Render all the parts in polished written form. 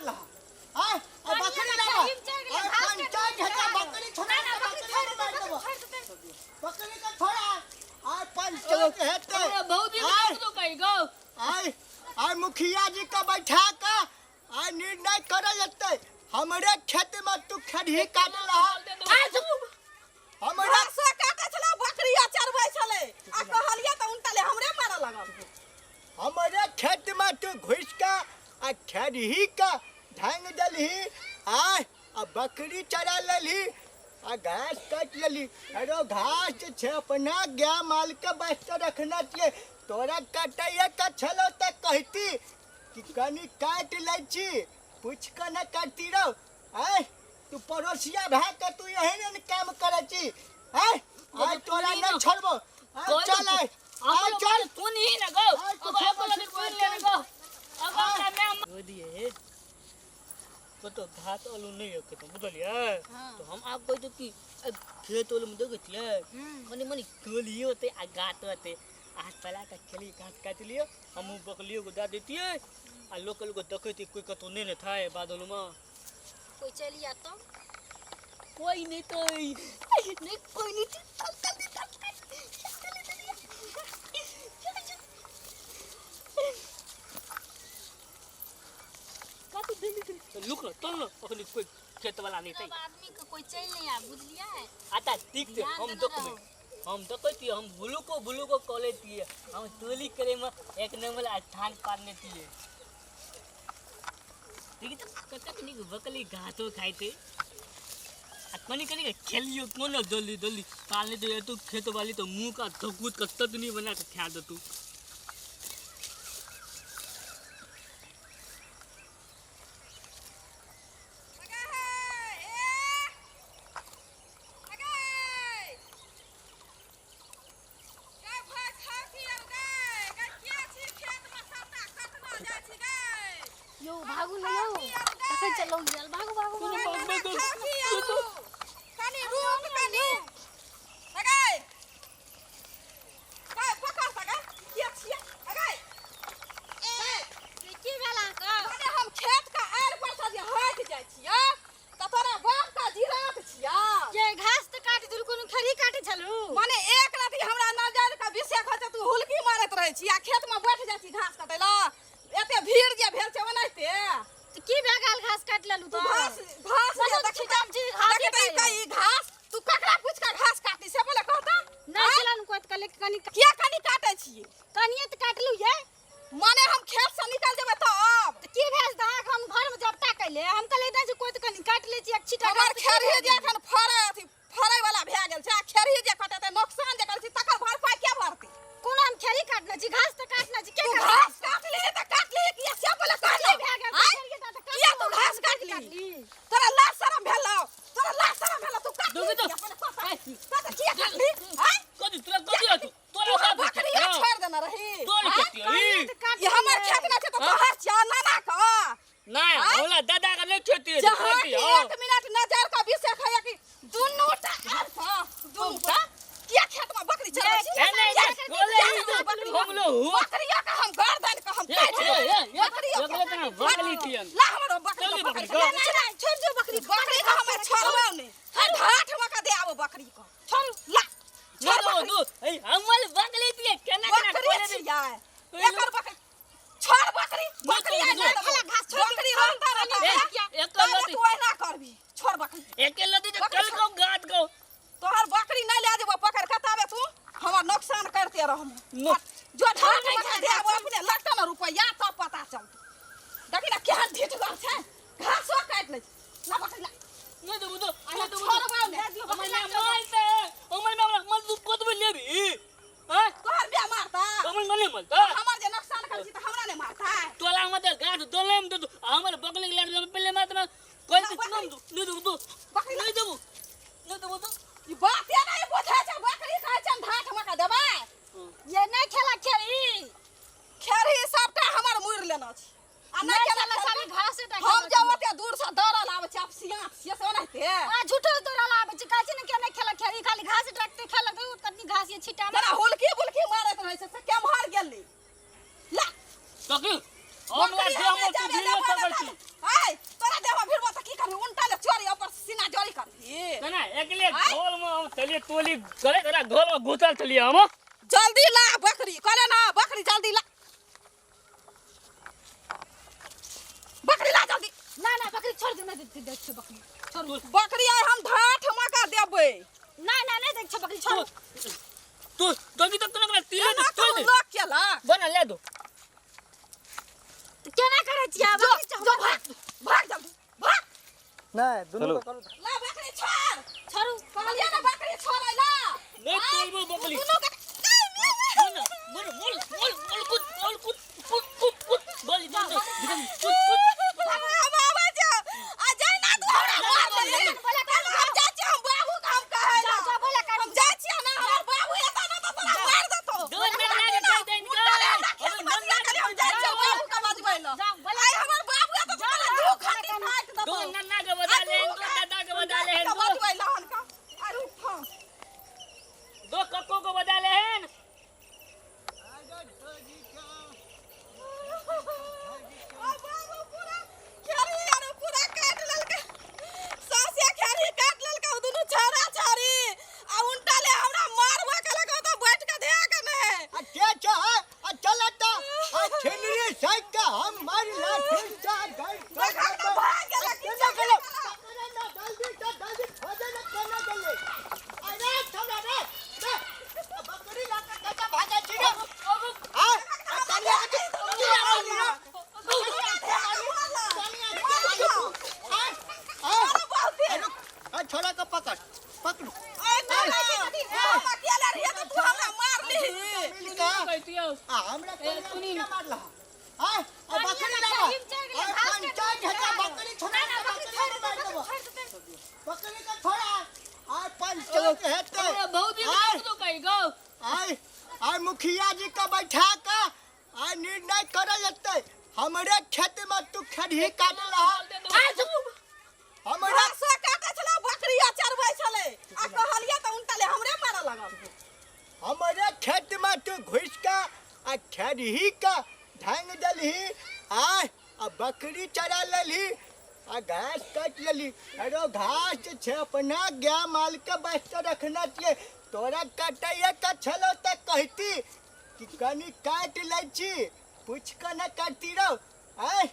काटला आय आ बकरी लेबा आय पंचायत हेतै बकरी छोड़ा के बकरी के मारि देबो बकरी के छोड़ा आय पंचायत हेतै हमरा भौजी आय के तो कही गो आय आय मुखिया जी के बैठा के आय निर्णय करल जेतै हमरे खेत में तू खेरही काटला हमरा घासो काटै छलै बकरियो चरबै छलै आ कहलियै तऽ उनटले हमरे मारऽ लगल हमरे खेत में तू घुस के आ खेरही के ढंग देलही आय आ बकरी चरा लेलही आ घास काटि लेलही। अरे घास जे छै अपना गाय माल के वास्ते रखने छियै, तोरा काटैये के छलौ तऽ कहती कि कनि काटि लै छी, पूछि कऽ नहि काटती रौ। आय तू पड़ोसिया भए के तू एहन एहन काम करै छी। आय आय तोरा नहि छोड़बो। आय चल आय आय चल। सुन ही ना गो आय अब कुछो अब मत सुन ले ना गो अब आय। हमरा मैं दिए कतो घास आलू नहीं है खेत में बुझलियै तो हम आब कहै छी कि ए, खेत आलू में देखै छियै मनी मनी गोलियो होते आ गात होते आज पला के खेली घास काटि लियो हमहूँ बकलियो को दए दैतियै आ लोक लोक देखै छियै कोई कतौ नहि ने था बादल में कोई चली आता कोई नहीं तो नहीं कोई नहीं चल चल चल चल चल लुक न चल न अखनी कोई खेत वाला नहीं सब थे आदमी के कोई चल नहीं आ बुझलियै आता ठीक छै ध्यान हम देने देखबै रहो। हम देखै छियै हम बुलुको बुलुको कॉलेज छियै हम टोली करे में एक नंबर स्थान पारने छियै देखी तऽ कतेक नीक बकली घासो खाइ छै आ कनि कनि के खेलियो कोनो जल्दी जल्दी पालने तो एतु खेत वाली तो मुंह का धकुत के चटनी बना के खा देतू। यौ भागू ने यौ तखन चलौ गेल भागू भागू भागू। कनी रुक कनी अगै गै पकड़ त गै किया छियै अगै ए की भेल अहाँके माने हम खेत के आड़ि पर से जे हटि जाइ छियै तऽ तोरा बाप के जिरात छियै ये घास तऽ काटि देलु कोनो खेरी काटै छलु माने एक राति हमरा नजर के विषय खै तू हुलकी मारैत रहै छी आ खेत में बैठ जाइ छी घास कटै लए एते भीड़ जे भेल छै ओनाहिते तऽ की भए गेल घास काटि लेलु तू तऽ घास घास जे मतलब देखी छिटाम छी घास देखी तऽ ई घास तू ककरा पूछ के घास काटी से बोले कहता नहि छलन कोत कले कनी किया कनी काटे छी कनिए तऽ काटलु ये माने हम खेत से निकल जेबै तऽ अब तऽ की भेल तऽ अहाँके हम घरमे जबता कैले हम कहलियै नहि जे कोत कनी काटि लै छी एक छिटा हमर खेरही जे एखन फड़ै अथी फड़ै वाला भए गेल छै आ खेरही जे कटेतै नोकसान जे करै छी तकर भरपाई के भरतै कोनो हम खेरही काटने छी घास तऽ काटने छी के तू काटने घास काटली तऽ काटली किया से बोले की भए गेल आँय? खेरही तऽ काटलहुँ, किया तू घास हम काटली काटली तोरा लाज शरम भेलौ तोरा लाज शरम भेलौ तू काटली दोगे तो। किया? पहिले कह तऽ, किया काटली आँय? कथी तोरा कथी हतौ तू तोरा हम बकरिया छोड़ देने रही तोर आँय? खेती हई तऽ काटली ई हमर खेत नहि छै तऽ तोहर छियौ नाना के नहीं हमरा दादा का नहीं खेती है जहाँ खेती कि हाँ एक मिनट नजर का विषय है कि दुनू टा आर हाँ दुनू टा किया खेत में बकरी चरबै छी ए, नहीं, किया नहीं, खेत में बोले किया ही खेत में बकरी हम लोग हुआ। बकरिया का हम गर्दन का हम ए, काटि ए, ए, ए, बकरिया बकरी के का बकरी छियन। ला हमरो बकरी चली के बकरी पकड़ का। के नहीं, छोड़ दियो बकरी बकरी का हम छोड़बो नहीं आ ढाठ में का दे आबो बकरी को छोड़ ला छोड़ छोड़ दो बकरी दो ए हमर बकरी छियै केना केना बकरी खोले दे छियै एकर बकरी छोड़ बकरी बकरी नहीं, आई नहीं, नहीं घास छोड़ बकरी रंता रहता ए, है एक तबे लती तू ऐना करबी छोड़ बकरी एके लती तो बकरी कल को गात को तोहर बकरी नहीं ले जेबो पकड़ के तबे तू हमर नुकसान करते रहम नो- जो ढाक में दे आबो अपने लगता ना रुपया तब पता चलत देखी ना केहन ढिठगर छै घासो काटि लै छै ला बकरी ला नहीं देबो तो अरे नहीं देबो छोड़बो ने हमर ना मारते हमर ना मल तू कतबे लेबी हैं तोहर बे मारता हमर मने मलता हमर जे नुकसान करै छी तऽ हमरा नहि मारता तोला हमर गाछ दोले में दे हमर बकली के लड़ पहले मात में कोई नहीं दू नहीं देबो तो बकरी नहीं देबो नहीं देबो तो ई बाते नहि बुझै छै बकरी कहै छै ढाठ मका देबै ये नहि खेला खेरी खेरही सबटा हमर मुड़ि लेना छै आ नहि नहि खेला खेला साली घासे टा हम खेला जे ओते दूर से दौड़ल आबै छी अपसियाँत छियै से ओनाहिते आ झूठो दौड़ल आबै छै कहै छै ने के नहि खेला खेरी खाली घास टाकते खेलक कतनी घास ये छिटा में जेना हुलकी बुलकी मारैत रहै छै से केम्हर गेली ला तकी हम ला बकरी दे हमे हमर तू जाबे भी लेबै सकै ने छी ताबे। आय छलियै तोली गले तोरा घर में घुसल छलियै हम। जल्दी ला बकरी, कहले ना बकरी जल्दी ला, बकरी ला जल्दी। ना ना बकरी छोड़ दे, नहीं दे दे बकरी छोड़। बकरी आइ हम ढाठ मका देबै। ना ना नहीं दे बकरी छोड़। तू दगी तक ना तीले एना दे तोल कहूँ दे लोक केलक। बना ले दो। तो केना करै छियै? जो बकरी जो भाग भाग जल्दी भाग। नहीं दुनू चलू। के करू। ला बकरी छोड़। छोड़ू। कहलियै ना बकरी छोड़ै ला। नहीं तोलबो बकरी। दुनू के बोल बोल बोल बोल बोल कुछ बोल कुछ कुछ कुछ कुछ बोल इधर इधर कुछ कुछ। हम आबै छियौ। आ जाय ना तू हमरा मार देली। हम जाइ छियौ, हम बाबू के हम कहै ला। जा, जा, बोला काटी। हम जाइ छियौ ना, हमर बाबू एतौ ना तऽ तोरा मार देतौ। दो मिनट लागे कह देन उल्टा ले हमरा खेत में बसिया करी, हम जाइ छियौ बाबू के बजबै ला। जा, बोला। आइ हमर बाबू एतौ तऽ तोरा दू खाती काटि देतौ। दो नन्ना के बजा ले, दो दादा के बजा ले, के दो बजबै ला हनका। आ रुक थम। दो कक्को को बजा ले हन। ओ बाबू पूरा खेरही आरो पूरा काटि लेलकै। सौंसे खेरही काटि लेलकै ओ दुनू छौड़ा छौड़ी। आ उनटा ले हमरा मारबो केलक, ओतऽ बैठ के धए के ने। आ के छै आ चल त आ छिनरी साइक के हम मारि लाठी से गई। देखा के भाग गेलै। केना गेलै? पकड़े ना जल्दी से जल्दी खोजे ना केना गेलै। अरे छोड़ा रे रे, बकरी ला के कता भागे छी रे? आ आ कनिया के तू मारली रे? कनिया के आ मारो बहुते। आ रुक, आ छोड़ा के पकड़ पकड़ू। ए, नहि, नहि, हम अकेले रहियै तऽ तू हमरा मारलिही। मिल के कहतियो आ हमरा ए, सुनी कनिया ना। मारला आ आ बकरी ला खरीद चढ़ि गेलै, आ घास काटि पंचायत हेता बकरी छोड़ा ना, ना, के बकरी बकरी छोड़ दे, मारि देबो। बकरी छोड़ दे। बकरी के छोड़ा आ पंचायत हेतै। हमरा बहुत दिन आय तो कहि गो। आय आय मुखिया जी के बैठा के आय निर्णय करल जेतै। हमरे खेत में तू खरही काट रहा। हमरा घासो काटै छलै, बकरियो चरबै छलै। आ कहलियै तऽ उनटा ले हमरे मारऽ लागल। हमरे खेत में तू घुस के आ खरही के ढंग देलही आय आ बकरी चरा लेलही आ घास काटि लेलही। अरे घास जे छै अपना गाय माल के वास्ते रखना छियै। तोरा काटैये के छलौ तऽ कहती कि कनि काटि लै छी, पूछि कऽ नहि काटती रौ। आय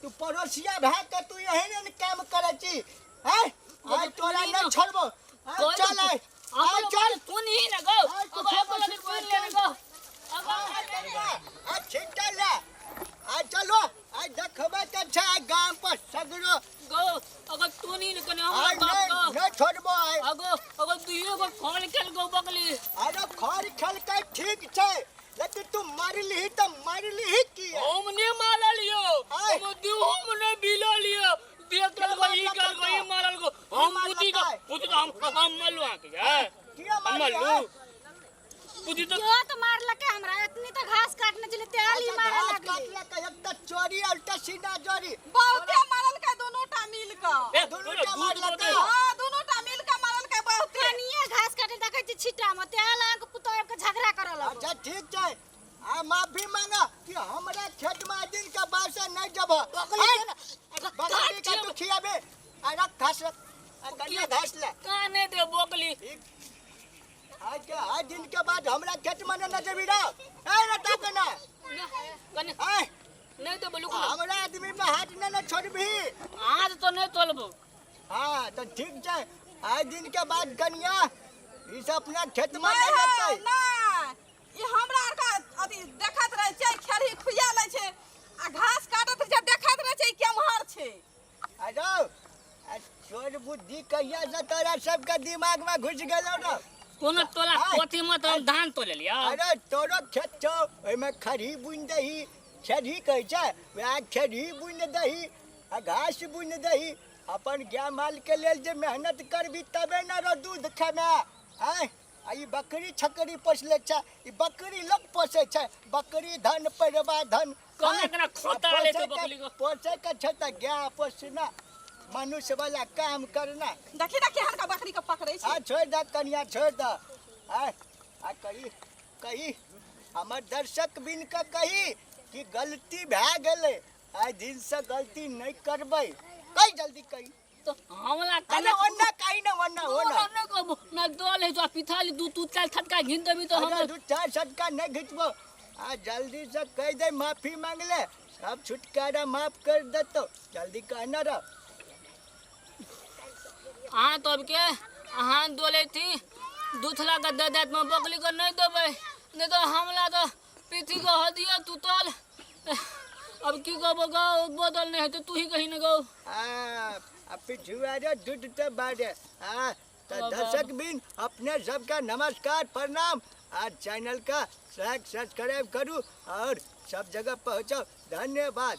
तू पड़ोसिया भए के तू एहन एहन काम करै छी? आय आय तोरा नहि छोड़बो। आय चल आय आय चल। तू नहीं ना गो। आय तू अब छोड़, अब छोड़, सुन ले ना गो। अब आ छिंटा ले आ चलो आ देखबै के छै आइ गाम पर सगरो। गो अगर तू नहीं ना कने आइ हमरा बाप नहि गो। नहि छोड़बो आइ। अगो अगर दुइयो गो खोल खेल गो बकली। अरे खर खेलकै ठीक छै, लेकिन तू मारलिही तऽ मारलिही किया? हम नहीं मारलियो। आय। हम देहो में नहीं बिललियो। देख के गो ई मारलकै गल गो ई तो? मारल गो। हम मारलकै? बुद्धि तो बुद्धि तो हम मल्लू आके है। किया हम मारली? मल्लू बुद्धि तो क्यों तो मारलकै हमरा? इतनी तो घास काटने चले तेल ही अच्छा, मारे घास लगलै। काटलकै एक तऽ चोरी उल्टा सीधा जोरी। बहुते मारलकै दुनू टा मिल कऽ। ए दुनू दुनू टा दूध मारलकै। बोतल। हँ, दुनू टा मिल कऽ मारलकै बहुते। कनिये घास काटे देखै छी छिट्टा में तेल अहाँके पुतोह आबि के झगड़ा करऽ लगल। अच्छा ठीक छै, आ माफी मांगा कि हमरा खेत में दिन के बाद से नहीं जब बकरी के तू खियाबे। आ रख घास रख, आ कनिया घास ले। का नहीं दे बकली। आज के आज दिन के बाद हमरा खेत में न जेबी रे। ए रटा के ना। ना कने ए नहीं तो बोलू हमरा आदमी में हाथ न न छोड़बी। आज तो नहीं तोलबो। हाँ तो ठीक छै, आज दिन के बाद कनिया ई सब अपना खेत में नहि नहीं हौ, जेतै। नहि। ई हमरा आरके अथी देखैत रहै छै, खेरही खुआ लै छै आ घास काटैत रहै छै, देखैत रहै छै ई केम्हर छै। अरे आ चोर बुद्धि कहिया से तोरा सबके दिमाग में घुस गेलौ रे? कोनो तोला आय। कथी मत हम धान तोले लिया। अरे तोरो खेत छौ, ओहिमे खरही बुनि दही, खेरही कहै छै वएह खेरही बुनि दही आ घास बुनि दही। अपन गाय माल के लेल जे मेहनत करबी तबे ने रो दूध खेमे। आँय आ ई बकरी छकरी पोसले छै, ई बकरी लोक पोसै छै, बकरी धन परवा धन। कने कने खोता आ ले तो पोसै के- बकरी को। पोसै के छै तऽ गाय पोसना, मनुष्य वाला काम करना। देखी ना केहन का बकरी के पकड़ै छै। आ छोड़ि दऽ कनिया छोड़ि दऽ। आय आ कही कही हमर दर्शक बिन के कही कि गलती भए गेलै, आइ दिनसँ गलती नहि करबै। कही जल्दी कही। तो हमला अरे ओन्ना काई ना ओन्ना ओन्ना ओना कहबो ना दल है तो पिथाली दू तू चाल थटका घिन देबी तो अरे हम दू चार सटका नहीं घिचबो। आ जल्दी से कह दे माफी मांग ले, सब छुटकारा माफ कर दे तो जल्दी कहना रह। अहाँ तो अब के अहाँ दोले थी दूथला के दे देत में बकली के नहीं देबै, नहीं तो हमला तो पीथी के हदिया तूतल। अब की कहबो गौ बदल नहीं हेतै, तू ही कही न गौ। आ पिछुआ रे दूध तो बाजे। आ तो बाबा। दर्शक बिन अपने सबका नमस्कार प्रणाम। आज चैनल का लाइक सब्सक्राइब करूँ और सब जगह पहुँचाओ। धन्यवाद।